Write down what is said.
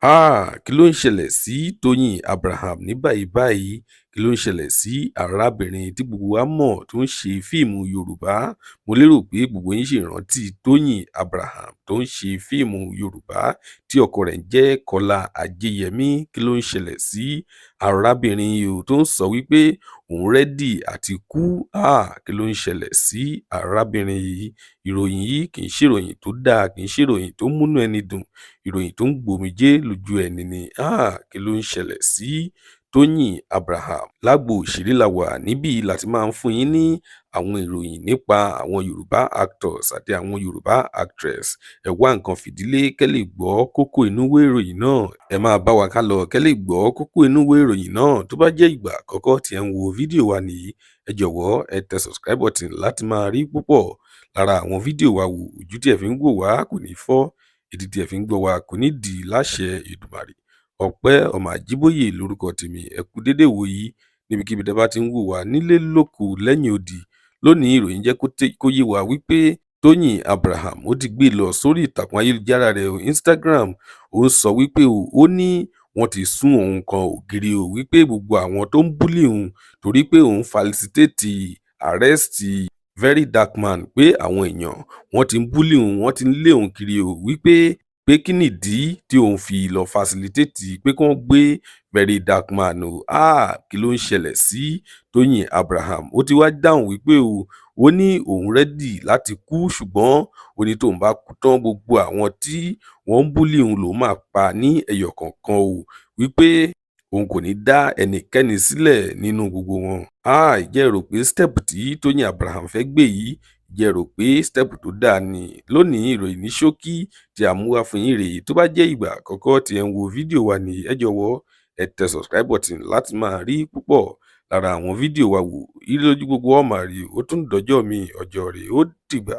Háà, kí ló ń ṣẹlẹ̀ sí Tóyìn Abraham ní báyìí báyìí? Kí ló ń ṣẹlẹ̀ sí arábìnrin tí gbogbo wa mọ̀ tó ń ṣe fíìmù Yorùbá? Mo lérò pé gbogbo yín ṣì rántí Tóyìn Abraham tó ń ṣe fíìmù Yorùbá tí ọkọ rẹ̀ ń jẹ́ Kọ́lá Ajéyẹmí. Kí ló ń ṣẹlẹ̀ sí arábìnrin yìí tó ń sọ wípé òun ready àti kú? Háà, kí ló ń ṣẹlẹ̀ sí arábìnrin yìí? Ìròyìn yìí kì í ṣèròyìn tó dáa, kì í ṣèròyìn tó múnú ẹni dùn, ìròyìn tó ń gbomijé lójú ẹni ni. Háà, kí ló ń ṣẹlẹ̀ sí Tóyìn Abraham? Lágbo òṣèré la wà níbí láti máa ń fún yín ní àwọn ìròyìn nípa àwọn Yorùbá actors àti àwọn Yorùbá actress. Ẹ wá nǹkan fìdí lé kẹ́ lè gbọ́ kókó inú ìwé ìròyìn náà. Ẹ máa bá wa ká lọ kẹ́ lè gbọ́ kókó inú ìwé ìròyìn náà. Tó bá jẹ́ ìgbà àkọ́kọ́ tí ẹ ń wo fídíò wa nìyí, ẹ jọ̀wọ́ ẹ tẹ subscribe button láti máa rí púpọ̀ lára àwọn fídíò wa wò. Ojú tí ẹ fi ń wò wá kò ní fọ́, etí tí ẹ fi ń gbọ́ wa kò ní dì láṣẹ Èdùmàrè. Ọpẹ́ ọmọ Àjíbóyè lórúkọ tèmi. Ẹ kú dédé ìwòyí níbikíbi tẹ́ bá ti ń wò wá nílé, lóko, lẹ́yìn odi. Lónìí, ìròyìn jẹ́ kó yé wa wípé Tóyìn Abraham ó ti gbé lọ sórí ìtàkùn ayélujára rẹ̀ Instagram. Ó ń sọ wípé ó ní wọ́n ti sún òun kan ògiri o, wípé gbogbo àwọn tó ń bully òun torí pé òun facilitate arrest Very Dark Man, pé àwọn èèyàn wọ́n ti ń bully òun, wọ́n ti ń lé òun kiri o, wípé pé kí nìdí tí òun fi lọ facilitate pé kí wọ́n gbé Very Dark Man o. Ah, kí ló ń ṣẹlẹ̀ sí Tóyìn Abraham? Ó ti wá dáhùn wípé o, ó ní òun ready láti kú, ṣùgbọ́n ó ní tóun bá kú tán, gbogbo àwọn tí wọ́n ń bully òun lòun máa pa ní ẹyọ kọ̀ọ̀kan o, wípé òun kò ní dá ẹnikẹ́ni sílẹ̀ nínú gbogbo wọn. Háà, ìjẹ́ ẹ rò pé step tí Tóyìn Abraham fẹ́ gbé yìí, ìjẹ́ ẹ rò pé step tó dáa ni? Lónìí, ìròyìn ní ṣókí tí a mú wá fún yín rèé. Tó bá jẹ́ ìgbà àkọ́kọ́ tí ẹ ń wo fídíò wa nìyí, ẹ jọ̀wọ́ ẹ tẹ subscribe button láti máa rí púpọ̀ lára àwọn fídíò wa wò. Ire lójú gbogbo wa ó máa rí. Ó tún dọjọ́ mi, ọjọ́ rẹ̀, ó dìgbà.